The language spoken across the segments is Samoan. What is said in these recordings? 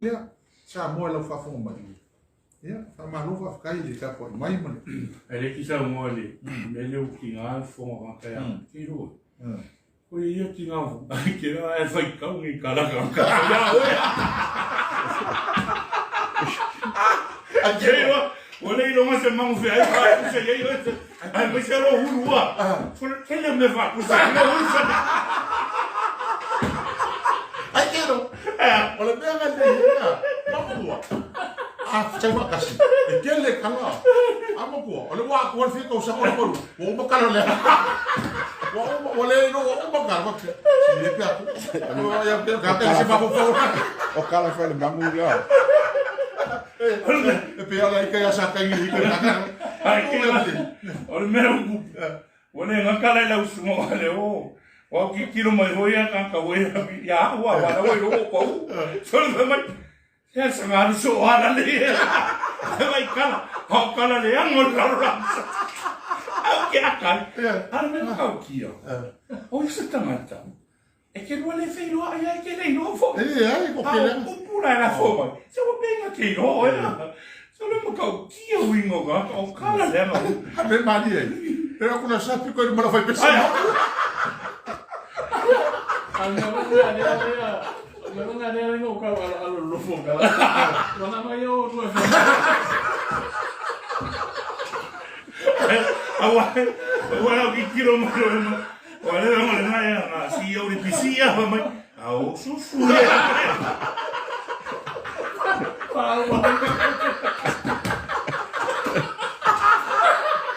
Ia, Samoa i lau faafofoga mai. Ia, faamalo faafetai i le tapuai mai ma le. Ae le tiga moa le mea lea ua tiga le fofoga o tagata ia te iloa. Ko ia tiga ai ke la e faitau ni kalaka ia oe. Ai ke iloa ua le iloga se mago feai faapusa i ai oe. Ai mai se ro hulu ua. Tele mea faapusa i lo hulu sa. Ai ke ro. O le mea nga le ia. Makua. A fai faatasi. E tele kala. A makua. O le ua aku al fia tausaga o le kolu. Ua uma kala lea. Ua uma, ua le iloa ua uma kala. Ua si le pe atu. Ia pe ka pe se mafaufau. O kala fai le magu lea. E pe ala i kai asa kai i kai ka. Ai ke o le mea upu. Ua le gata la i lau usuga o le o. Ua au tilotilo mai foi ia tagata ua ia au a wala ua iloa ua pau. Sole fai mai, se a saga alu soo ala le. Fai mai kala, hao kala le anga o le lalolagi. Au ke aka ai. A le mea matautia. O ia se tagata. E te lua le feiloai ai ke le iloa foi. E ai, ko ke lea. Upu la la fo mai. Se ua penga ke iloa oe la. Se o le matautia uiga o tagata o kala le anga. A me mali ai. E aku na sapi ko i mala fai pesa. A mea nga lea lea. Mea nga lea lea o kau alo alo lofo ka. Wana mai o lua fa. Aua, aua au ki tiro mai o ma. O le o le ngai a si o le pisi a mai. Au sufu le.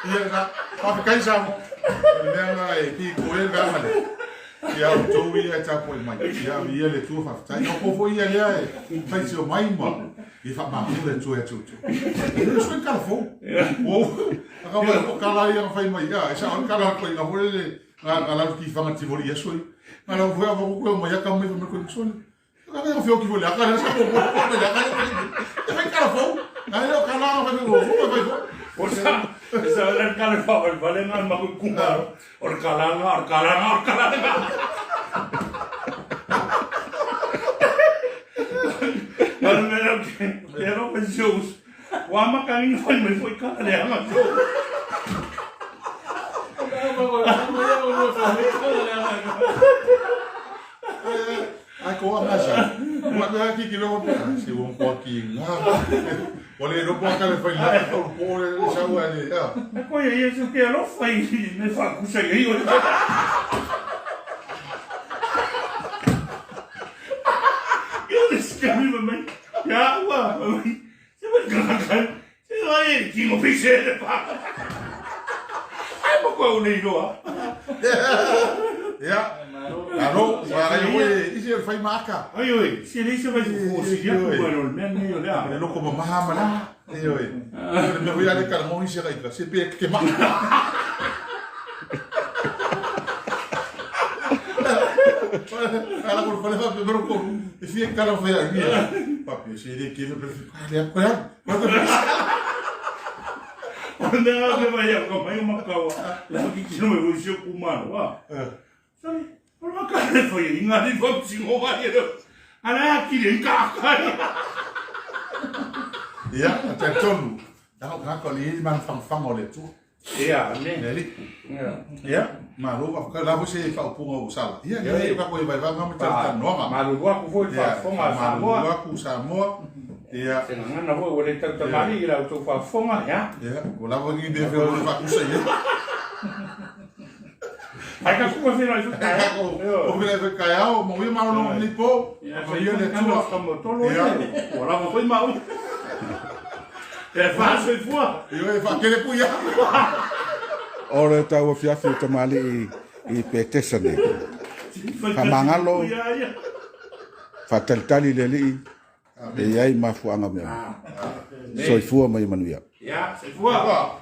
Ia na, faafetai Samo. O le mea lena e ki ko e le vaega lea. Ia outou ia e tapuai mai. Ia ia le Atua faafetai. O outou foi ia lea e faitio mai ma i faamagalo le Atua ia te outou. E le o se kala fou. Ua aka mai o kala ia na fai mai. Ia, e sao le kala a koe ina foi lele nga lalu ki whanga tivoli i aso i. Nga lau foi ava kuku e mai aka mai mai koe sole. Nga lea fio ki foi le aka lea sa ko ko ko le aka lea. E fai kala fou. Nga lea o kala fai fai fou fai fou. O sa, sa le kala fa o vale nga ma ku kumaro. O le kala nga, o le kala nga, o le kala nga. Ala mea ke, ke ro pe shows. Ua maka ina fai mai foi kala le anga show. Ai ko anga sa. Ua mea ki ki loko pea. Si ua mkoa ki ngā. Ua le loko aka le whai laka tolu po le le sau a le. Ia. E koe ia ia se te alofa i me whakusa i o. Ia le skami mai mai. Ia ua mai. Se mai kaka. Se mai ki mo pise le pa. Ai mo koe o nei roa. Ia. Alo, ua ai oe, isi o le whai maaka. Ai oi, se le isi vai fufu si ia ku mai o le mea nei o le a. Le loko mamaha ma le. E oi. O le mea foi ale kala mo isi ka ika, se pe ke maa. Ala ko fale fa pe ko e fia kala fa ya ni. Papi se le ke pe ale ko ya. O le mea ke mai au ka mai o makaua. La ki kino mai o si ku mano wa. Sorry. O le maka le foi i ngā ni fau singo mai e Ala a ki le ka ka. Ia, te tonu. Na ka ko le man fang fang o le tu. Ia, ame. Le li. Ia. Ia, malo ka la se faaupuga ua sala. Ia, ia ka koe vaivai ma talatalanoaga. Malulu aku foi i le faafofoga a Samoa. Malulu aku Samoa. Ia. Se gagana foi ua le tautamalii i la outou faafofoga, ia. Ia, ua lava ni mea fea o le faakusa i ai. Ai ka kuka feiloai foi taeao. O feiloai foi taeao, manuia malologa lenei po. Manuia le Atua. Ia. Ua lava foi maua. E faasoifua. Ioe, faatele pui ia. O le tauafiafi o tamalii i Petesa nei. Faamagalo, faatalitali le Alii, e i ai mafuaaga mea uma. Soifua ma ia manuia. Ia, soifua.